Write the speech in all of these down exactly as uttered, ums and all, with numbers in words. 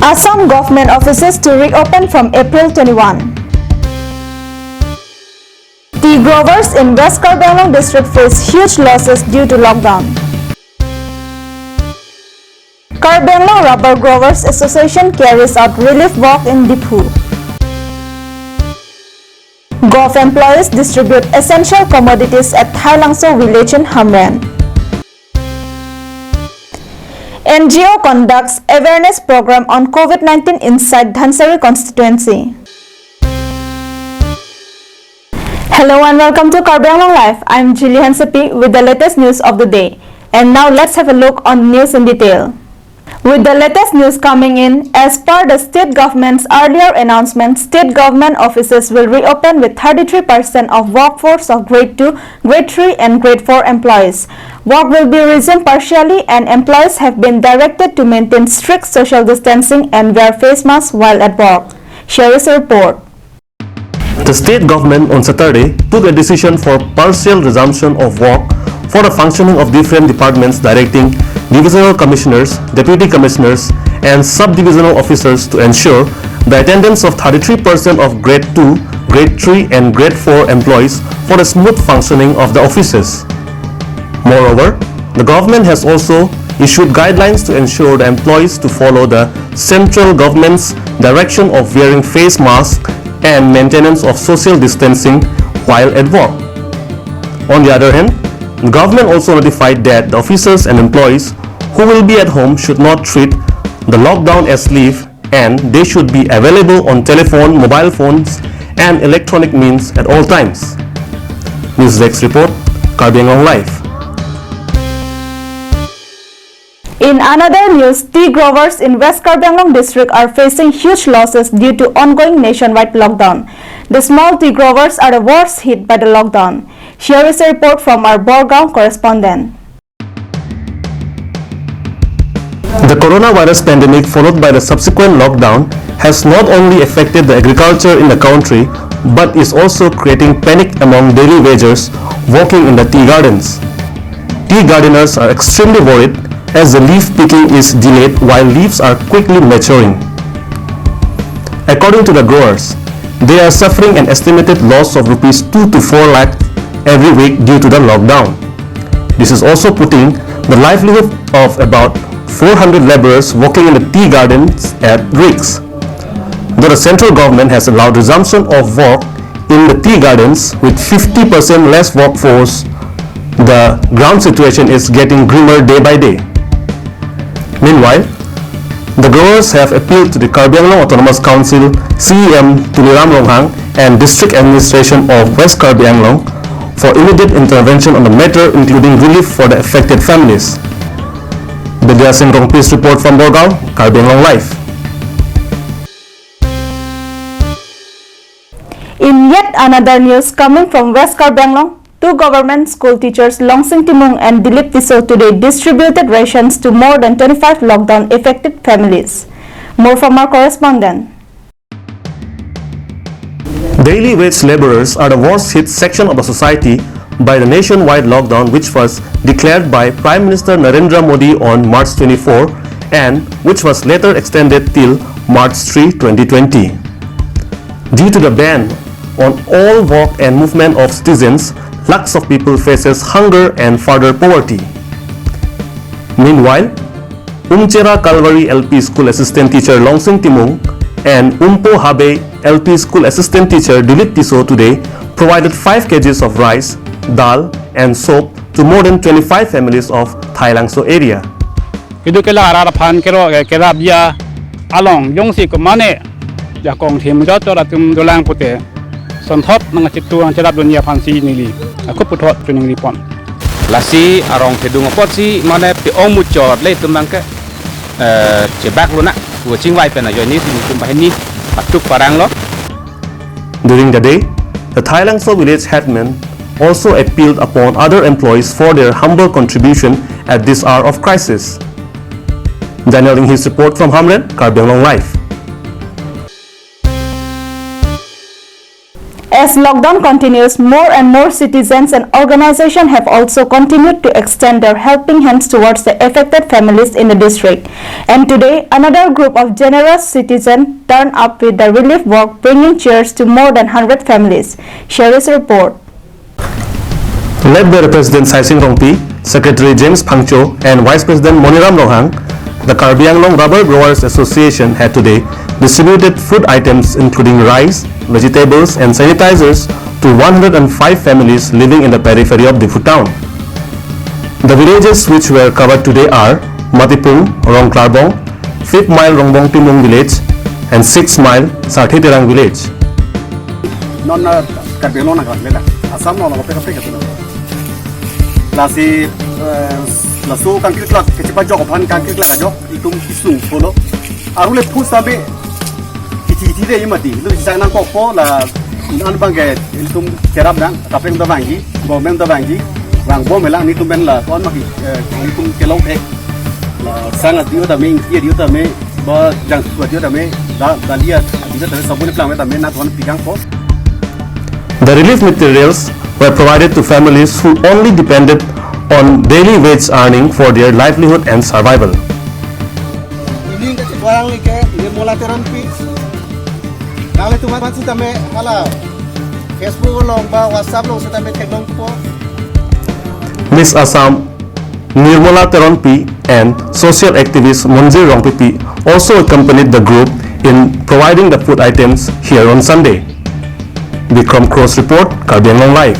Assam government offices to reopen from April twenty-one. Tea growers in West Karbi Anglong district face huge losses due to lockdown. Karbi Anglong Rubber Growers Association carries out relief walk in Diphu. Govt employees distribute essential commodities at Thailangso village in Hamren. N G O conducts awareness program on COVID nineteen inside Dhansiri constituency. Hello and welcome to Karbi Anglong Live. I'm Jilly Hansepi with the latest news of the day. And now let's have a look on the news in detail. With the latest news coming in, as per the state government's earlier announcement, state government offices will reopen with thirty-three percent of workforce of grade two, grade three and grade four employees. Work will be resumed partially and employees have been directed to maintain strict social distancing and wear face masks while at work. Here is a report. The state government on Saturday took a decision for partial resumption of work for the functioning of different departments, directing divisional commissioners, deputy commissioners, and subdivisional officers to ensure the attendance of thirty-three percent of grade two, grade three, and grade four employees for the smooth functioning of the offices. Moreover, the government has also issued guidelines to ensure the employees to follow the central government's direction of wearing face masks and maintenance of social distancing while at work. On the other hand, the government also notified that the officers and employees who will be at home should not treat the lockdown as leave and they should be available on telephone, mobile phones, and electronic means at all times. News Desk report, Karbi Anglong Live. In another news, tea growers in West Karbi Anglong district are facing huge losses due to ongoing nationwide lockdown. The small tea growers are the worst hit by the lockdown. Here is a report from our Borgaon correspondent. The coronavirus pandemic, followed by the subsequent lockdown, has not only affected the agriculture in the country, but is also creating panic among daily wagers working in the tea gardens. Tea gardeners are extremely worried as the leaf picking is delayed while leaves are quickly maturing. According to the growers, they are suffering an estimated loss of rupees two to four lakh every week due to the lockdown. This is also putting the livelihood of about four hundred laborers working in the tea gardens at risk. Though the central government has allowed resumption of work in the tea gardens with fifty percent less workforce, the ground situation is getting grimmer day by day. Meanwhile, the growers have appealed to the Karbi Anglong Autonomous Council C E M Tuliram Ronghang and District Administration of West Karbi Anglong for immediate intervention on the matter, including relief for the affected families. Bidya Singh Rongpi's report from Borgaon, Karbi Anglong Live. In yet another news coming from West Karbi Anglong, two government school teachers Longsing Timung and Dilip Tisso today distributed rations to more than twenty-five lockdown affected families. More from our correspondent. Daily wage laborers are the worst hit section of the society by the nationwide lockdown, which was declared by Prime Minister Narendra Modi on March twenty-four and which was later extended till March three, twenty twenty. Due to the ban on all work and movement of citizens, lakhs of people faces hunger and further poverty. Meanwhile, Umchera Kalvari L P School Assistant Teacher Longsing Timung and Umpo Habe L P School Assistant Teacher Dilip Tisso today provided five kgs of rice, dal, and soap to more than twenty-five families of Thailangso area. Keduk kelak arat aphan kero, kerap ya along jongsi komane jakong thim jot jot atum dolang pute sonthot nangchitu nangcherap dunia aphansi neli akhup puthot chiningri pon. Lasi arong thedung apotsi mane pe-ong muchot le itum abangke, eh, chebak luna, wo chingvai pen ajoine itum banghini patuk parang lo. During the day, the Thailangso village headman also appealed upon other employees for their humble contribution at this hour of crisis. Daniel Inghi's report from Hamren, Karbi Anglong Live. As As lockdown continues, more and more citizens and organizations have also continued to extend their helping hands towards the affected families in the district. And today, another group of generous citizens turned up with the relief work, bringing chairs to more than hundred families. Here is a report. Led by the President Saising Rongpi, Secretary James Phangcho, and Vice President Moniram Ronghang, the Karbi Anglong Rubber Growers Association had today distributed food items including rice, vegetables, and sanitizers to one hundred and five families living in the periphery of Diphu town. The villages which were covered today are Matipung, Rongklarbong, Fifth Mile Rongbong Timung Village, and Sixth Mile Sarthe Terang Village. Non na Karbi Anglong nangkang lela. Assam along kaprek kaprek katu. Lasi, eh, laso kangkir klak kechepajok aphan kangkir klak ajok itum kisung solo. Arule phu sabe kithi kithi de imati. Lu sang nangkokpo la un-an abang ke itum cherap nang, kaprek ta vangji, government ta vangji, vangbom hela netum pen la kon maki, eh, netum kelong thek. La sang adio tame, ingki adio tame, ba jangthu adio tame, da, dali adio tame, sabun plang tame, nat hon pigang po. The relief materials were provided to families who only depended on daily wage earning for their livelihood and survival. Ini ke orang ni ke, ini Nirmala Teronpi. Nanglitum aphan sitame hala Facebook along ba WhatsApp along sitame theklongpo. Miss Assam Nirmala Teronpi and social activist Monjir Rongpipi also accompanied the group in providing the food items here on Sunday. Bikram Cross report, Karbi Anglong Live.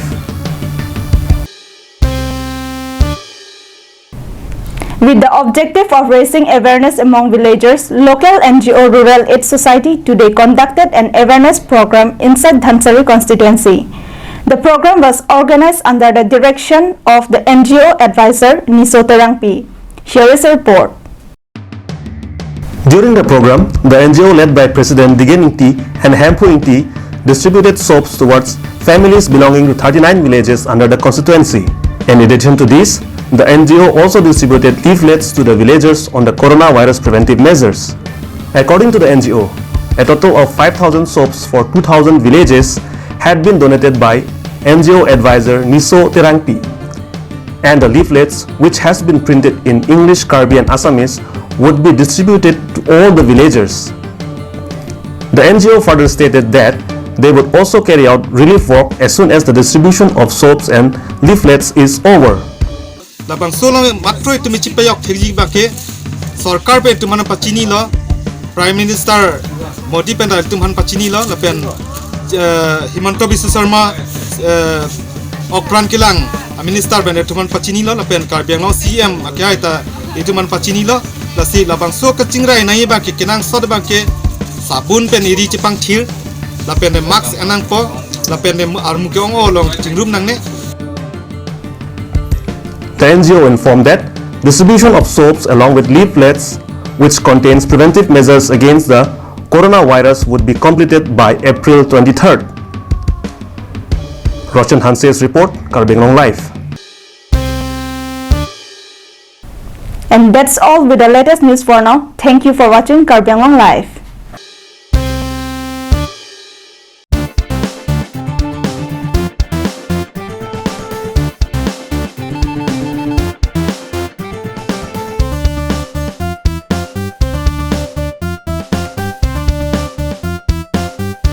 With the objective of raising awareness among villagers, local N G O Rural Aid Society today conducted an awareness program inside Dhansiri constituency. The program was organized under the direction of the N G O advisor Niso Terangpi. Here is a report. During the program, the N G O led by President Digen Ingti and Hemphu Ingti distributed soaps towards families belonging to thirty-nine villages under the constituency. In addition to this, the N G O also distributed leaflets to the villagers on the coronavirus preventive measures. According to the N G O, a total of five thousand soaps for two thousand villages had been donated by N G O advisor Niso Terangpi, and the leaflets, which has been printed in English, Karbi and Assamese, would be distributed to all the villagers. The N G O further stated that they would also carry out relief work as soon as the distribution of soaps and leaflets is over. Labangso lo matro itum chipayok thekji abang ke sorkar pen itum aphan pachinilo, Prime Minister Modi pen ta itum aphan pachinilo, lapen, eh, Himanta Biswa Sarma, eh, okpran kelang a minister pen itum aphan pachinilo, lapen Karbi Anglong C M akehai ta itum aphan pachinilo. Lasi labangso kachingrai nangji abang ke kenangsot abang ke sabun pen eri chepangthir, lapen mask enangpo, lapen armu ke-ong along chingrum nangne. The N G O informed that distribution of soaps along with leaflets which contains preventive measures against the coronavirus would be completed by April twenty-third. Roshan Hanse's report, Karbi Anglong Live. And that's all with the latest news for now. Thank you for watching Karbi Anglong Live.